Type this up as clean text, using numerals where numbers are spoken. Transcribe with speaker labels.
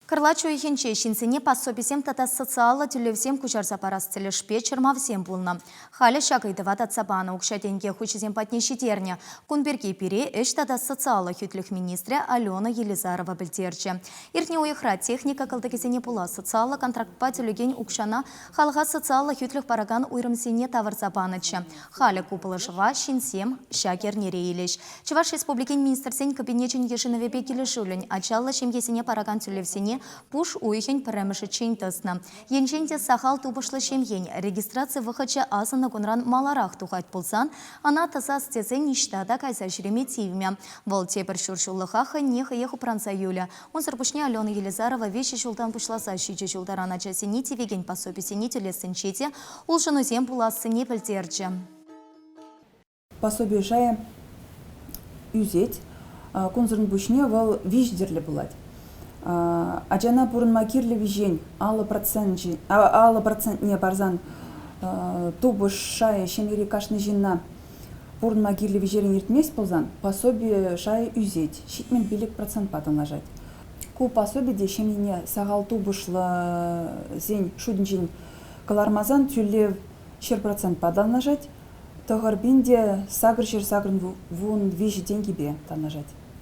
Speaker 1: Кӑрлач уйӑхӗнче ҫынсене пособисем тата социаллӑ тӳлевсем куҫарса парас тӗлӗшпе чӑрмавсем пулнӑ. Халӗ ҫак ыйтӑва татса панӑ укҫа-тенке хуҫисем патне ҫитернӗ. Кун пирки пире ӗҫ тата социаллӑ хӳтлӗх министрӗ Алена Елизарова пӗлтерчӗ. Иртнӗ уйӑхра техника кӑлтӑкӗсене пула социаллӑ контрактпа тӳлекен укҫана халӑха социаллӑ хӳтлӗх паракан уйрӑмсене тавӑрса панӑччӗ. Халӗ ку пулӑшӑва ҫынсем ҫак эрнере илӗҫ. Чӑваш Республикин Министрсен Кабинечӗн йышӑнӑвӗпе килӗшӳллӗн ачаллӑ ҫемьесене паракан тӳлевсене пуш уйӑхӗн пӗрремӗшӗччен тӑснӑ. Енчен те сахал тупӑшлӑ ҫемьен регистраци вӑхӑчӗ асӑннӑ кунран маларах тухать пулсан, ӑна тӑсас тесе ниҫта та кайса ҫӳреме тивмӗ. Вӑл тепӗр ҫур ҫуллӑха хӑйне хӑех упранса юлӗ. Унсӑр пуҫне Алена Елизарова виҫӗ ҫултан пуҫласа ҫичӗ ҫул таран ачасене тивекен пособисене тӳлессинче те улшӑнусем пулассине пӗлтерчӗ.
Speaker 2: Пособи шайӗ ӳсет. Кунсӑрӑн пуҫне вӑл виҫ тӗрлӗ пулать. Ачана пурӑнма кирлӗ виҫен 50 процентне парсан тупӑш шайӗ ҫемьери кашни ҫынна пурӑнма кирлӗ виҫерен иртмест пулсан пособи шайӗ ӳсет, 75 процентпа танлашать. Ку пособи те ҫемьене сахал тупӑшлӑсен шутӗнчен кӑлармасан тӳлев 100 процентпа танлашать. 9883 тенкӗпе танлашать.